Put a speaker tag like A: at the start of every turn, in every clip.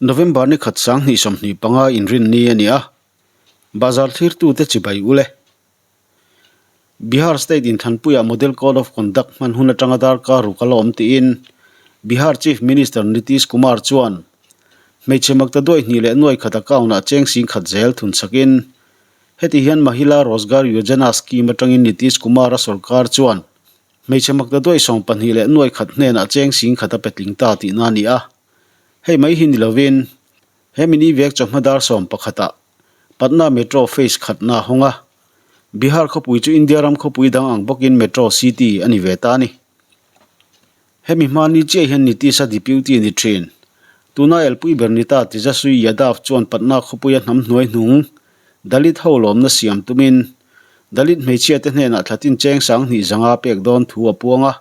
A: November ni khat 2025 inrinni a ni a, bazar thlirtute chibai ule. Bihar State inthlanpuiah Model Code of Conduct hman hun atanga darkar ruk a la awm tiin Bihar Chief Minister Nitish Kumar chuan hmeichhe makta duai hnih leh nuai khat account-ah cheng sing khat zel thun sakin heti hian Mahila Rozgar Yojana scheme atangin Nitish Kumar-a sorkar chuan Hmeichhe makta duai 12 leh nuai khat hnenah cheng sing khat a pe tling ta tihna a ni a. Hei mai hi ni lovin, he mini vek chawhma dar sawm pakhatah Patna Metro phase khatna a hawng a. Bihar khawpui chu India ram khawpui dang ang bawkin Metro City a ni ve ta a ni. Hemi hmani chiah hian Nitish-a Deputy ni thin. Tuna elpui ber ni ta Tejaswi Yadav chuan Patna khawpuia hnam hnuai hnung Dalit ho lawmna siam tumin Dalit hmeichhia te hnenah thlatin cheng 2000 zanga pek dawn thu a puang a.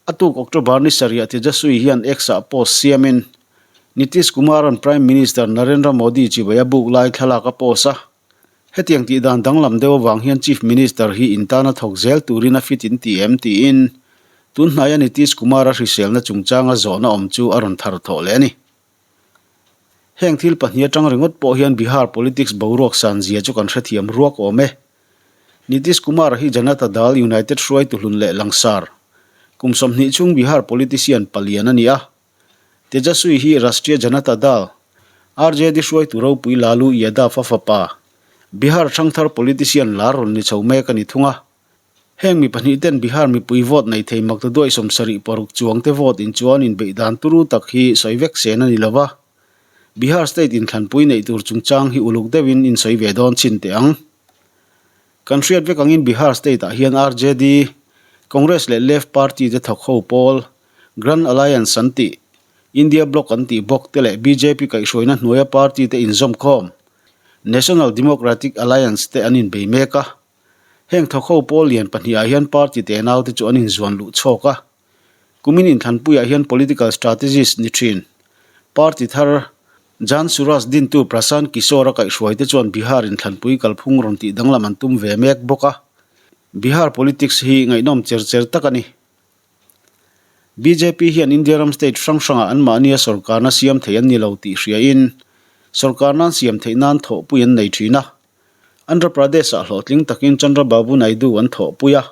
A: A tuk October ni sarih Tejaswi hian X-ah post siamin Nitish Kumar-a'n Prime Minister Narendra Modi chibai a buk lai thlalak a post a. Hetiang tih dan danglam deuh avang hian Chief Minister hi intana thawk zel turin a fit in ti em tiin tun hnaia Nitish Kumar-a hriselna chungchanga zawhna awm chu a rawn thar thawh leh a ni. Heng thil pahnih atang ringawt pawh hian Bihar politics boruak san zia chu kan hrethiam ruak awm e. Nitish Kumar hi Janata Dal United hruaitu hlun leh langsar kum 20 chhung Bihar politician palian a ni a. Tejaswi hi Rashtriya Janata Dal, RJD hruaitu ropui Lalu Yadav a fapa, Bihar thangthar politician lar rawn ni chho mek a ni thung a. Heng mi pahnih ten Bihar mipui vote nei thei makta duai 76 chuang te vote in chuan inbeih dan turu tak hi sawi vek sen a ni lo va. Bihar state inthlanpui neih tur chungchang hi uluk deuhin in sawi ve dawn chin teh ang. Kan hriat vek angin Bihar state ah hian RJD, Congress leh Left party te thawk ho pawl, Grand Alliance an tih, India Bloc an tih bawk te leh bjp kaihhruaina hnuaia party te inzawmkhawm, National Democratic Alliance te an inbei mek a. Heng thawk ho pawl lian pahnihah hian party te naute chu an inzuan luh chhawk a. Kumin inthlanpuiah hian political strategist ni thin, party thar Jan Suraaj dintu Prashant Kishor-a kaihhruaite chuan Bihar inthlanpui kalphung rawn tih danglam an tum ve mek bawk a. Bihar politics hi ngaihnawm cher cher tak a ni. Bjp hian India ram state hrang hrangah anmahnia sorkarna siam thei an ni lo tih hriain sorkarna an siam theih nan thawhpui an nei thin a. Andhra Pradesh-ah hlawhtling takin Chandra Babu Naidu an thawhpui a.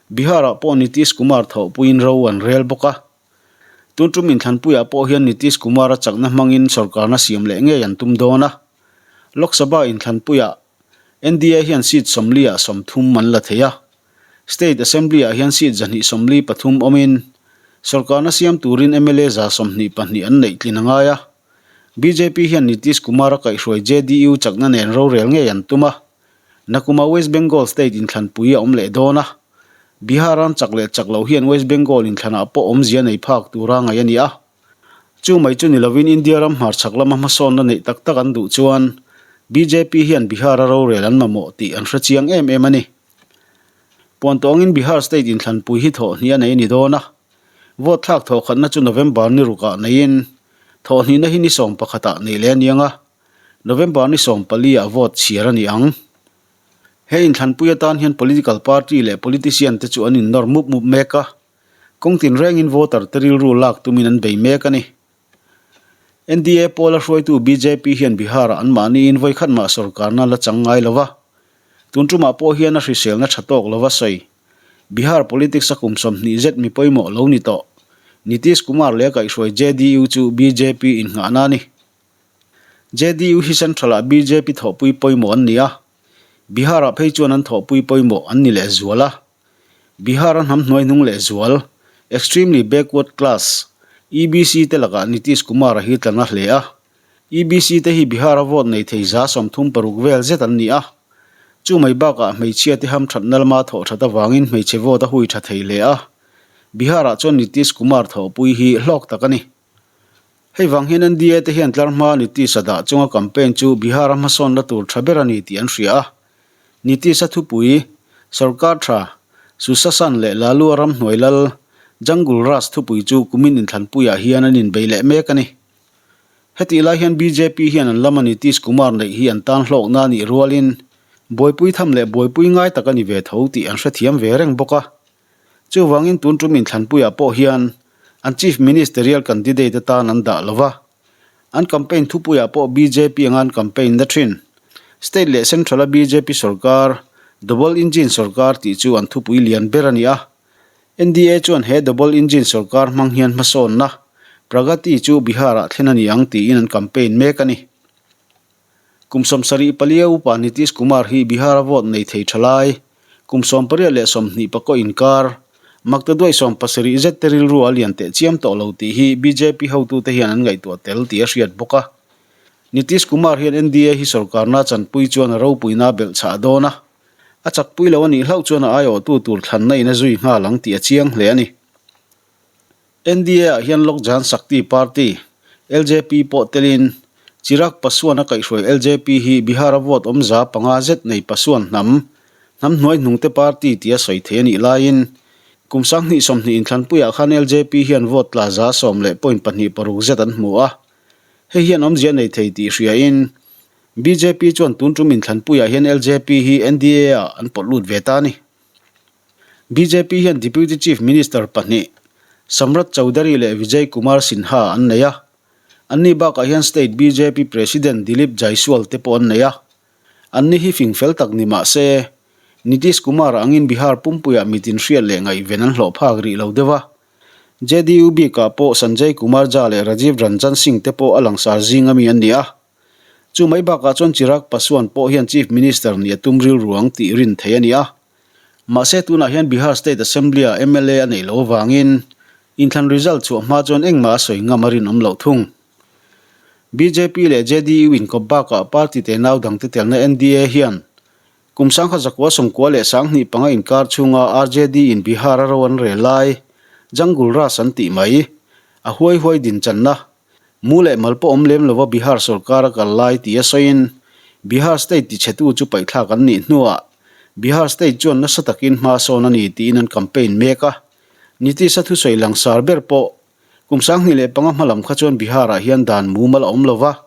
A: Bihar-ah pawh Nitish Kumar thawhpuiin ro an rel bawk a. Tun tum inthlanpuiah pawh hian Nitish Kumar-a chakna hmangin sorkarna siam leh ngei an tum dawn a. Lok Sabha inthlanpuiah NDA hian seat 40 ah 30 an la thei a. State Assembly-ah hian seat 243 awmin, sorkarna siam turin mla 122 an neih tlin a ngai a. Bjp hian Nitish Kumar-a kaihhruai JDU chakna nen rorel ngei an tum a. Nakuma West Bengal state inthlanpui a awm leh dawn a. Bihar ram chak leh chak loh hian West Bengal inthlanah pawh awmzia nei phak tura ngaih a ni a. Chu mai chu ni lovin India ram hmarchhak lama hmasawnna neih tak tak an duh chuan bjp hian Bihar-a rorel an mamawh tih an hre chiang em em a ni. Puan tawngin Bihar state inthlanpui hi thawh hnih a nei a ni dawn a. Vote thlak thawh khatna chu November ni rukah neiin thawh hnihna hi ni 11 ah neih leh a ni ang a, November ni 14 ah vote chhiar a ni ang. He inthlanpui atan hian political party leh politician te chu an innawr mup mup mek a, kawng tinrengin voter te rilru lak tumin an bei mek a ni. NDA pawla hruaitu bjp hian Bihar-ah anmahniin vawikhat mah sorkarna la chang ngai lo va. Tun tumah pawh hian a hriselna tha tawk lo va sawi. Bihar politics a kum 20 zet mi pawimawh lo ni tawh. Nitish Kumar leh a kaihhruai JDU chu bjp innghahna a ni. JDU hi Central-ah bjp thawhpui pawimawh an ni a. Bihar-ah phei chuan an thawhpui pawimawh an ni lehzual a. Bihar-a hnam hnuaihnung lehzual, Extremely Backward Class, EBC te lakah Nitish Kumar-a hi tla na hle a. EBC te hi Bihar-a vote nei thei 36 vel zet an ni a. Chu mai bakah hmeichhia te hamthatna lama thawh that avangin hmeichhe vote a hui tha thei hle a. Bihar-ah chuan Nitish Kumar thawhpui hi hlawk tak a ni. Hei vang hian NDA te hian tlar hma Nitish-a dah chunga campaign chu Bihar-a hmasawnna tur tha ber a ni tih an hria a. Nitish-a thupui, Sarkar tha, Susasan leh Lalu-a ramhnuai lal, Jungle Raj thupui chu kumin inthlanpuiah hian an inbei leh mek a ni. Hetih lai hian bjp hian an lama Nitish Kumar neih hi an tan hlawkna a nih rualin buaipui tham leh buaipui ngai tak a ni ve tho tih an hrethiam ve reng bawk a. Chuvangin tun tum inthlanpuiah pawh hian an Chief Ministerial candidate atan an dah lo va. An campaign thupuiah pawh bjp anga an campaign na thin. State leh Central-a bjp sorkar, Double Engine sorkar tih chu an thupui lian ber a ni a. NDA chuan he Double Engine sorkar hmang hian hmasawnna, Pragati chu Bihar-ah thlen a ni ang tiin an campaign mek a ni. Kum 74 upa Nitish Kumar hi Bihar-a vote nei thei tha lai, kum 88 pakaw inkar, maktaduai 70 zet te rilru a lian teh chiam tawh lo tih hi bjp hotute hian an ngaihtuah tel tih a hriat bawk a. Nitish Kumar hian NDA hi sorkarna chanpui chuan a ropuina a belh chhah dawn a, a chakpui lo a nih hlauh chuan a aiawhtu tur thlanna in a zui nghal ang tih a chiang hle a ni. NDA-ah hian Lok Jan Shakti Party, LJP, pawh telin Chirag Paswan a kaihhruai LJP hi Bihar-a vote awmza panga zet nei Paswan hnam, hnam hnuaihnungte party tia sawi thei a nih laiin kum 2020 inthlanpuiah khan LJP hian vote tla 10.26 zet an hmu a. Hei hian awmzia nei thei tih hriain bjp chuan tun tum inthlanpuiah hian LJP hi NDA-ah an pawt lut ve ta a ni. Bjp hian Deputy Chief Minister pahnih, Samrat Chaudhary leh Vijay Kumar Sinha an nei a. Anni bakah hian State bjp President Dilip Jaiswal te pawh an nei a. Anni hi fing fel tak ni mah se, Nitish Kumar angin Bihar pumpuiah mitin hriat leh ngaihven an hlawh phak rih lo deuh a. JDU bikah pawh Sanjay Kumar Jha leh Rajiv Ranjan Singh te pawh a langsar zing ami an ni a. Chu mai bakah chuan Chirag Paswan pawh hian Chief Minister nih a tum rilru ang tih rin theih a ni a. Mahse tunah hian Bihar State Assembly-ah mla a neih loh avangin inthlan result chhuah hma chuan engmah a sawi ngam a rinawm loh thung. Bjp leh JDU inkawp bakah party tenau dangte telna NDA hian kum 1995 inkar chhunga RJD in Bihar a ro an rel lai Jungle Raj an tih mai a huai huai dinchanna Mu leh mal pawh awm lem lova Bihar sorkar a kal lai tia sawiin Bihar state tichhetu chu paihthlak an nih hnuah Bihar state chuan nasa takin hma sawn a ni tiin an campaign mek a. Nitish-a thusawi langsar ber pawh kum 2005 hma lam kha chuan Bihar-ah hian dan mumal a awm lova,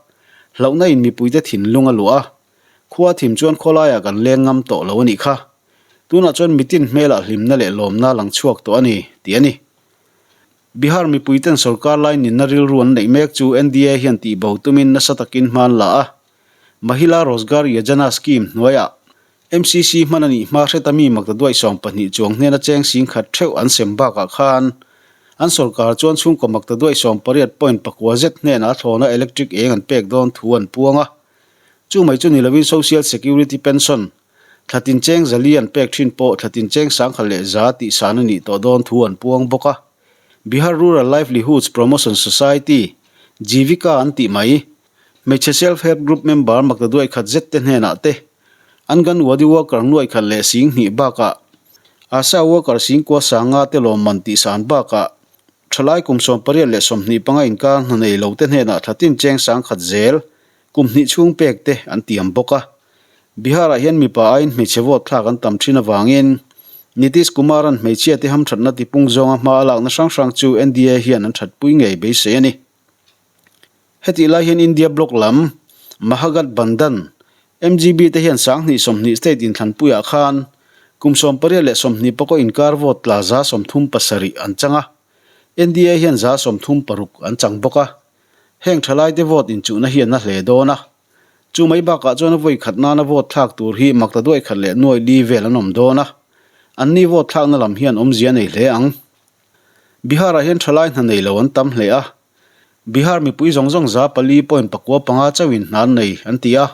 A: hlauhna in mipuite thinlung a luah a, khua thim chuan khawlaiah kan leng ngam tawh lo a nih kha. Tunah chuan mitin hmelah hlimna leh lawmna lang chhuak tawh a ni, tih a ni. Bihar mipuiten sorkar lai ninna rilru an neih mek chu NDA hian tihbo tumin nasa takin hma an la a. Mahila Rozgar Yojana Scheme hnuaiah MCC hman a nih hma hreta mi maktaduai 12 chuang hnena cheng singkhat theuh an sem bakah khan an sorkar chuan chhungkaw maktaduai 18 point pakua zet hnenah thlawna electric eng an pek dawn thu an puang a. Chu mai chu ni lovin Social Security Pension thlatin cheng zali an pek thin pawh thlatin cheng sangkhat leh za tih san a nih tawh dawn thu an puang bawk a. Bihar Rural Livelihoods Promotion Society, Jeevika an tih mai, hmeichhe Self Help Group member maktaduai khat zet te hnenah te Anganwadi worker nuai khat leh sing hnih bakah Asha worker singkua sanga te lawmman tih san bakah thalai kum 18 leh 25 inkar hna nei lo te hnenah thlatin cheng sangkhat zel kum hnih chhung pek te an tiam bawk a. Bihar-ah hian mipa aiin hmeichhe vote thlak an tam thin avangin Nitish Kumar-a'n hmeichhia te hamthatna tipung zawnga hma a lakna hrang hrang chu NDA hian an thatpui ngei beisei a ni. Hetih lai hian India bloc lam Mahagathbandhan, MGB, te hian 2020 state inthlanpuiah khan kum 18 leh 20 pakaw inkar vote tla 37% an chang a, NDA hian 36% an chang bawk a. Heng thalaite vote inchuhna hian a hle dawn a. Chu mai bakah chuan a vawi khat nana vote thlak tur hi makta duai khat leh nuai li vel an awm dawn a, anni vote thlakna lam hian awmzia nei hle ang. Bihar-ah hian thalai hna nei lo an tam hle a, Bihar mipui zawng zawng 4.45 chauhin hna an nei an ti a.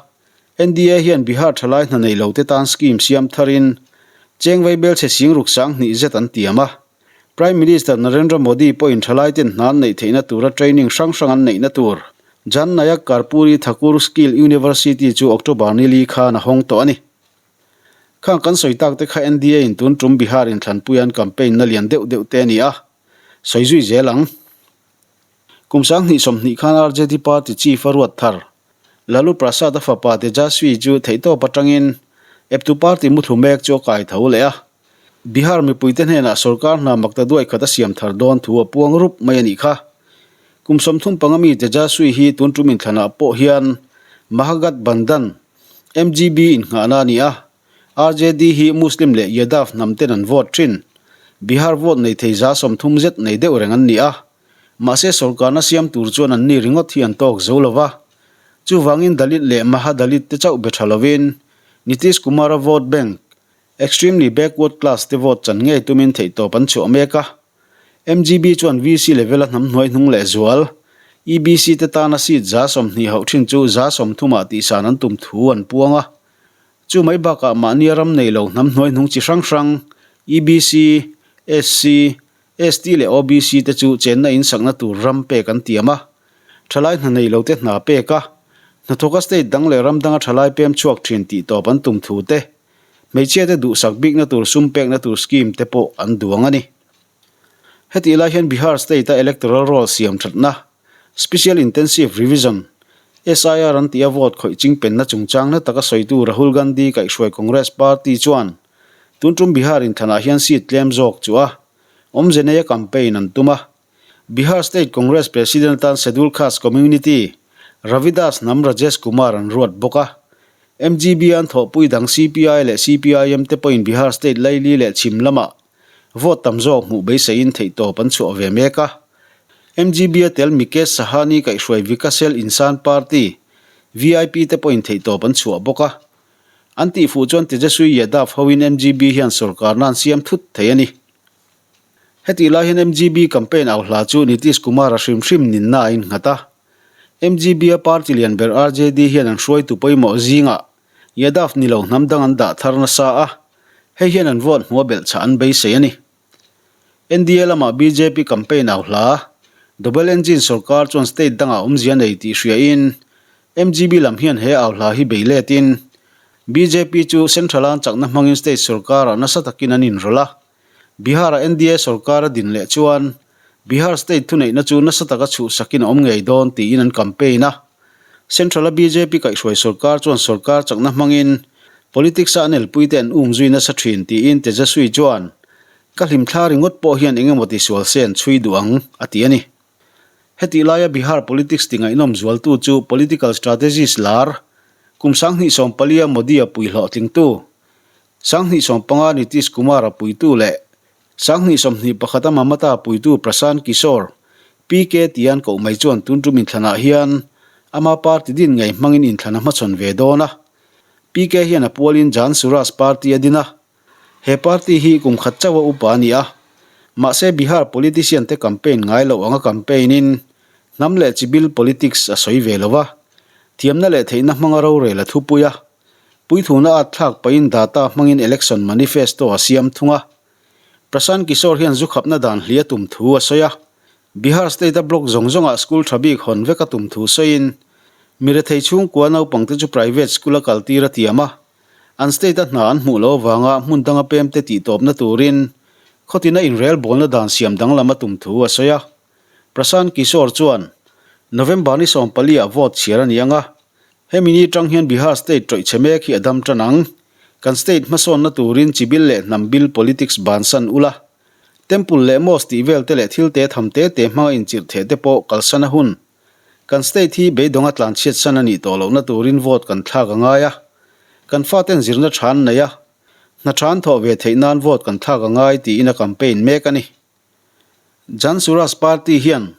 A: NDA hian Bihar thalai hna nei lo te tan scheme siam tharin cheng vaibelchhe sing ruk 2000 zet an tiam a. Prime Minister Narendra Modi pawhin thalaiten hna an neih theihna tura training hrang hrang an neihna tur Jan Nayak Karpuri Thakur Skill University chu October ni li khan a hawng tawh a ni. Khang kan sawi tak te kha NDA in tun tum Bihar inthlanpui an campaign na lian deuh deuh te a ni a, sawi zui zel ang. Kum 2020 khan RJD party chief a ruat thar Lalu Prasad-a fapa Tejaswi chu theihtawp atangin eptu party muthlu mek chu a kai tho leh a. Bihar mipuite hnenah sorkar hna makta duai khat a siam thar dawn thu a puang rup mai a nih kha. Kum 35 mi Tejaswi hi tun tum inthlanah pawh hian Mahagathbandhan, MGB, innghahna a ni a. RJD hi Muslim leh Yadav hnam ten an vote thin. Bihar vote nei thei 30% zet nei deuh reng an ni a. Mahse sorkarna siam tur chuan an ni ringawt hi an tawk zo lo va. Chuvangin Dalit leh Mahadalit te chauh be tha lovin Nitish Kumar-a vote bank, extremely backward class te vote chan ngei tumin theihtawp an chhuah mek a. MGB chuan VC level-a hnam hnuai hnung leh zual, EBC te tana seat 30 hauh thin chu 30 ah tihsan an tum thu an puang a. Chu mai bakah mahnia ram nei lo hnam hnuai hnung chi hrang hrang, EBC, SC, ST leh OBC te chu chenna in sakna tur ram pek an tiam a. Thalai hna nei lo te hna pek a, hnathawka state dang leh ram danga thalai pem chhuak thin tih tawp an tum thu te, hmeichhia te duhsak bikna tur sum pekna tur scheme te pawh an duang a ni. Hetih lai hian Bihar state-a electoral roll siam thatna, Special Intensive Revision, SIR an tih a vote khawih chingpenna chungchang na taka sawitu Rahul Gandhi kaihhruai Congress party chuan tun tum Bihar inthlanah hian seat tlem zawk chu a awmze neia campaign an tum a. Bihar State Congress President atan Scheduled Caste Community, Ravidas hnam Rajesh Kumar an ruat bawk a. MGB an thawhpui dang CPI leh CPIM te pawhin Bihar State laili leh chhim lamah vote tam zawk hmuh beiseiin theihtawp an chhuah ve mek a. MGB a tel Mikesh Sahani kaihhruai Vikasel Insaan Party, VIP, te pawhin theihtawp an chhuah bawk a. An tihfuh chuan Tejaswi Yadav hoin MGB hian sorkarna an siam thut thei a ni. Hetih lai hian MGB campaign au hla chu Nitish Kumar-a hrim hrim ninna a innghat a. MGB-a party lian ber RJD hian an hruaitu pawimawh zingah Yadav ni lo hnam dang an dah thar nasa a, hei hian an vote hmuh a belhchhah an beisei a ni. NDA lamah bjp campaign au hla, Double Engine sorkar chuan state dangah awmzia nei tih hriain MGB lam hian he au hla hi bei letin bjp chu central an chakna hmangin state sorkarah nasa takin an inrawlh a. Bihar-a NDA sorkar a din leh chuan Bihar state thuneihna chu nasa taka chhuhsakin a awm ngei dawn tiin an campaign a. Central-a bjp kaihhruai sorkar chuan sorkar chakna hmangin politics-a an elpuite an um zui nasa thin tiin Tejaswi chuan, Ka hlimthla ringawt pawh hian eng emaw tisual se an chhui duh ang, a ti a ni. Hetih laia Bihar politics ti ngaihnawm zualtu chu political strategist lar, kum 2014-a Modi-a pui hlawhtlingtu, 2015 Nitish Kumar-a puitu leh 2021 a Mamata puitu Prashant Kishor, PK tia an koh mai chuan tun tum inthlanah hian ama party din ngei hmangin inthlan a hmachhawn ve dawn a. PK hian a pualin Jan Suraaj party a din a. He party hi kum khat chauh a upa a ni a. Mahse Bihar politician te campaign ngai loh anga campaign in hnam leh chibil politics a sawi ve lo a. Thiamna leh theihna hmanga rorel a thupui a. Puithuna at thlak pahin data hmangin election manifesto a siam thung a. Prashant Kishor hian zu khapna dan hli a tum thu a sawi a. Bihar state-a block zawng zawngah school tha bik hawn vek a tum thu sawiin, mi rethei chhungkua naupangte chu private school-a kaltir a tiam a. An state-a hna an hmuh loh avanga hmun danga pemte tihtawpna turin khawtina inrelbawlna dan siam danglam a tum thu a sawi a. Prashant Kishor chuan, November ni 14 ah vote chhiar a ni ang a, hemi ni tang hian Bihar state tawih chhe mek hi a dam tan ang. Kan state hmasawnna turin chi bil leh hnam bil politics bansan ula, temple leh mosque tih vel te leh thil te tham te te hmanga inchirh theh te pawh kalsan a hun. Kan state hi beidawnga tlanchhiat san a nih tawh lohna turin vote kan thlak a ngai a, kan faten zirna tha an nei a, hna tha an thawh ve theih nan vote kan thlak a ngai tiin a campaign mek a ni. Jan Suraaj Party hian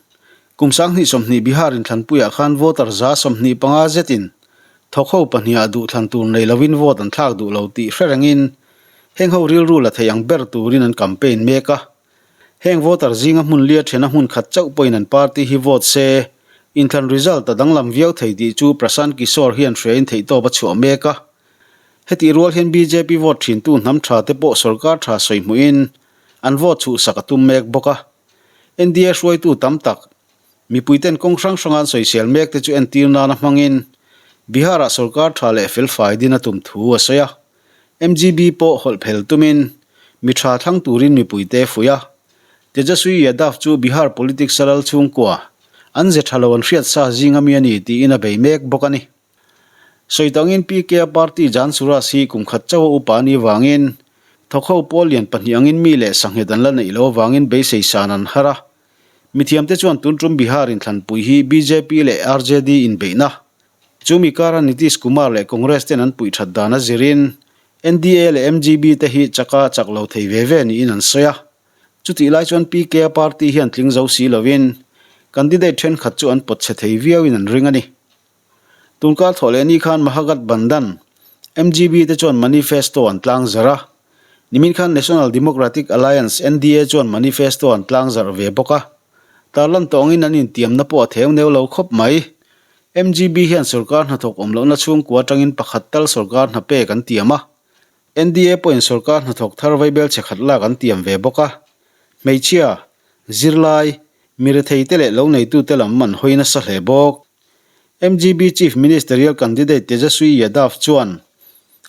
A: kum 2020 Bihar inthlanpuiah khan voter 25 zetin thawkho pahniha duhthlan tur nei lovin vote an thlak duh lo tih hre rengin heng ho rilru la thei ang ber turin an campaign mek a. Heng voter zinga hmun lia thena hmun khat chauh pawhin an party hi vote se inthlan result a danglam viau thei tih chu Prashant Kishor hian hriain theihtawp a chhuah mek a. Hetih rual hian bjp vote thintu hnam tha te pawh sorkar tha sawi hmuhin An vote chhuhsak a tum mek bawk a. NDA hruaitu tam tak, mipuiten kawng hrang hranga an sawisel mek te chu entir nana hmangin Bihar-ah sorkar tha leh felfai din a tum thu a sawi a. MGB pawh hawlh phel tumin mi tha thlang turin mipuite fuih a. Tejaswi Yadav chu Bihar politics a lal chhungkua, an ze tha lo an hriat sa zinga mi a ni tiin a bei mek bawk a ni. Sawi tangin PK-a party Jan Suraaj hi kum khat chauha upa a nih vangin thawkho pawl lian pahnih angin mi leh sanghet an la neih loh avangin beisei san an har a. Mithiamte chuan tun tum Bihar inthlanpui hi bjp leh RJD inbeihna chu mi kara Nitish Kumar leh Congress ten an puih that dan a zirin NDA leh MGB te hi chaka chak lo thei ve ve niin an sawi a. Chutih lai chuan PK-a party hian tling zo si lovin. Candidate thenkhat chu an pawt chhe thei viauin an ring a ni. Tunkar thawh leh ni khan Mahagathbandhan, MGB, te chuan manifesto an tlangzarh a. Nimin khan National Democratic Alliance, NDA, chuan manifesto an tlangzarh ve bawk a. Tarlan tawngin an intiamna pawh a theu neu lo khawp mai. MGB hian sorkar hnathawk awm lohna chhungkua atangin pakhat tal sorkar hna pek an tiam a. NDA pawhin sorkar hnathawk thar vaibel chhe khat lak an tiam ve bawk a. Hmeichhia, zirlai, mi retheite leh lo neitute lam an hawi nasa hle bawk. MGB Chief Ministerial Candidate Tejaswi Yadav chuan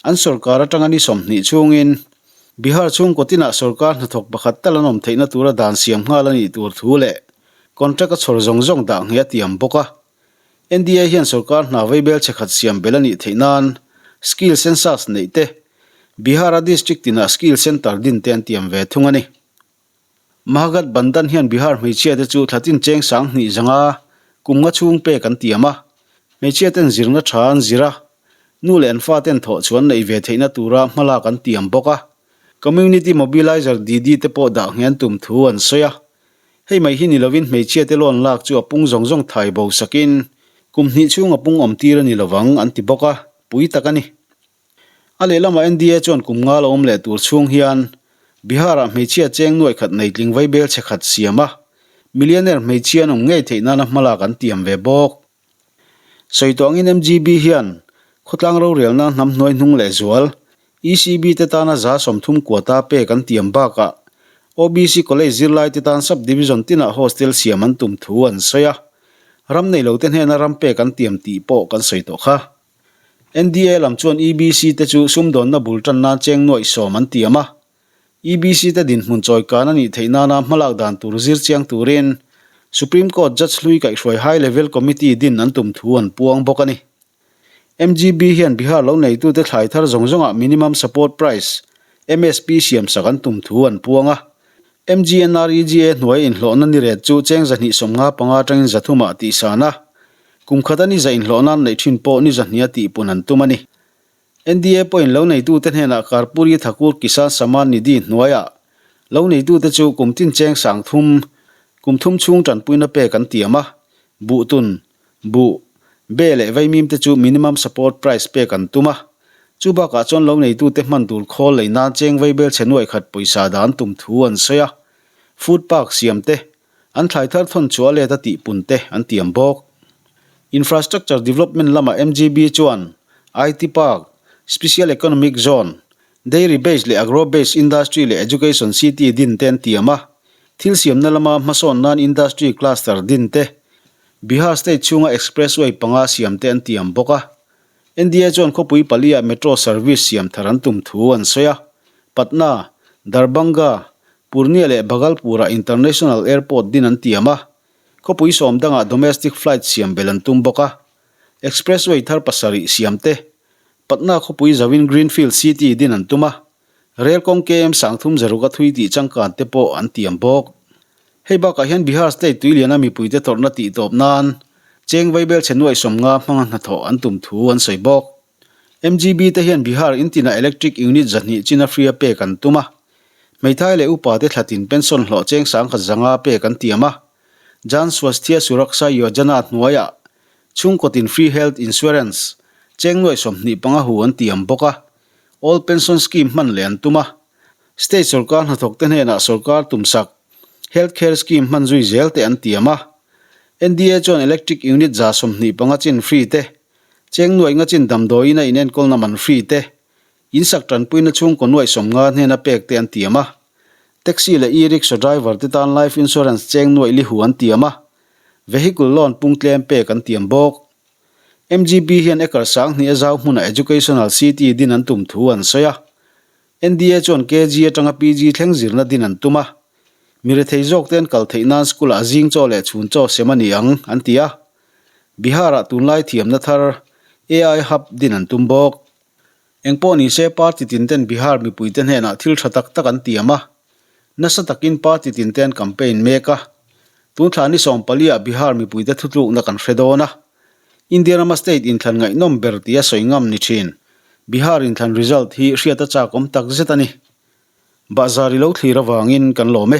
A: an sorkar atanga ni 20 chhungin Bihar chhungkaw tinah sorkar hnathawk pakhat tal an awm theihna tura dan siam nghal a nih tur thu leh contract a chhawr zawng zawng dah ngheh a tiam bawk a. NDA hian sorkar hna vaibel chhe khat siam belh a nih theih nan skill census neih te, Bihar-a district tinah skill centre din te an tiam ve thung a ni. Mahagathbandhan hian Bihar hmeichhia te chu thlatin cheng 2000 zanga kum nga chhung pek an tiam a, hmeichhia ten zirna tha an zir a, nu leh an fa ten thawh chuan neih ve theihna tura hmalak an tiam bawk a, Community Mobilizer Didi te pawh dah ngheh an tum thu an sawi a. Hei mai hi ni lovin hmeichhia te loan lak chu a pung zawng zawng thai bo sakin kum hnih chhung a pung awm tir a ni lovang an ti bawk a, pui tak a ni. A lehlamah NDA chuan kum nga la awm leh tur chhung hian Bihar-ah hmeichhia cheng nuaih khat nei tling vaibel chhe khat siam a, millionaire hmeichhia an awm ngei theih nana hmalak an tiam ve bawk. Sawi tawh angin MGB hian khawtlang rorelna hnam hnuai hnung leh zual ECB te tana 30% quota pek an tiam bakah OBC College zirlai te tan sub-division tinah hostel siam an tum thu an sawi a, ram nei lo te hnena ram pek an tiam tih pawh kan sawi tawh kha. NDA lam chuan EBC te chu sumdawnna bul tan nan cheng nuaih sawm an tiam a. EBC te dinhmun chawi kan a nih theih nana hmalak dan tur zir chiang turin Supreme Court Judge hlui kaihhruai High Level Committee din an tum thu an puang bawk a ni. MGB hian Bihar lo neitute thlai thar zawng zawngah Minimum Support Price, MSP, siamsak an tum thu an puang a. MGNREGA hnuaia inhlawhna ni ret chu cheng 255 atangin 300 ah tihsan a, kum khata ni za inhlawhna an neih thin pawh ni 200 a tihpun an tum a ni. NDA pawhin lo neitute hnenah Karpuri Thakur Kisan Samman Nidhi hnuaiah lo neitute chu kum tin cheng 3000, kum thum chhung tanpuina pek an tiam a, buhtun, Buh, be leh vaimim te chu minimum support price pek an tum a, chu bakah chuan lo neitute hman tur khawl lei nan cheng vaibel chhe nuaih khat pawisa dah an tum thu an sawi a, food park siam te, an thlai thar thawn chhuah let a tihpun te an tiam bawk. Infrastructure development lamah MGB chuan IT Park, Special Economic Zone, Dairy Base leh Agro Base Industry leh Education City din te an tiam a, thil siamna lama hmasawn nan Industry Cluster din te, Bihar state chhunga expressway panga siam te an tiam bawk a. NDA chuan khawpui pali-ah metro service siam thar an tum thu an sawi a. Patna, Darbhanga, Purnia leh Bhagalpur-ah international airport din an tiam a. Khawpui sawm dangah domestic flight siam belh an tum bawk a. Expressway thar pasarih siam te, Patna khawpui zauhin Greenfield City din an tum a. Rel kawng KM 360 a thui tih changkan te pawh an tiam bawk. Hei bakah hian Bihar state tuiliana mipuite tawrhna tih tawp nan cheng vaibel chhe nuaih 50 hmanga hnathawh an tum thu an sawi bawk. MGB te hian Bihar in tinah electric unit 200 chin a free a pek an tum a. Hmeithai leh upa te thlatin pension hlawh cheng 1100 pek an tiam a. Jan Swasthya Suraksha Yojana hnuaiah chhungkaw tin free health insurance cheng nuaih 25 hu an tiam bawk a. Old Pension Scheme hman leh an tum a, State sorkar hnathawkte hnenah sorkar tumsak Health Care Scheme hman zui zel te an tiam a. NDA chuan Electric Unit 25 chin free te, cheng nuaih nga chin damdawiin a inenkawlna man free te, insak tanpuina chhungkaw nuaih 50 hnena pek te an tiam a. Taxi leh e-rickshaw driver te tan life insurance cheng nuaih li hu an tiam a, vehicle loan pung tlem pek an tiam bawk. MGB hian acre 2000 a zau hmunah Educational City din an tum thu an sawi a. NDA chuan KG atanga PG thleng zirna din an tum a. Mi rethei zawk te an kal theih nan school ah zing chaw leh chhun chaw sem a ni ang, an ti a. Bihar-ah tunlai thiamna thar AI Hub din an tum bawk. Engpawh ni se party tin ten Bihar mipuite hnenah thil tha tak tak an tiam a, nasa takin party tin te an campaign mek a. Tun thla ni 14 ah Bihar mipuite thutlukna kan hre dawn a. India rama state inthlan ngaihnawm ber tia sawi ngam ni thin Bihar inthlan result hi hriat a chak awm tak zet a ni. Bahzar i lo thlir avangin kan lawm e.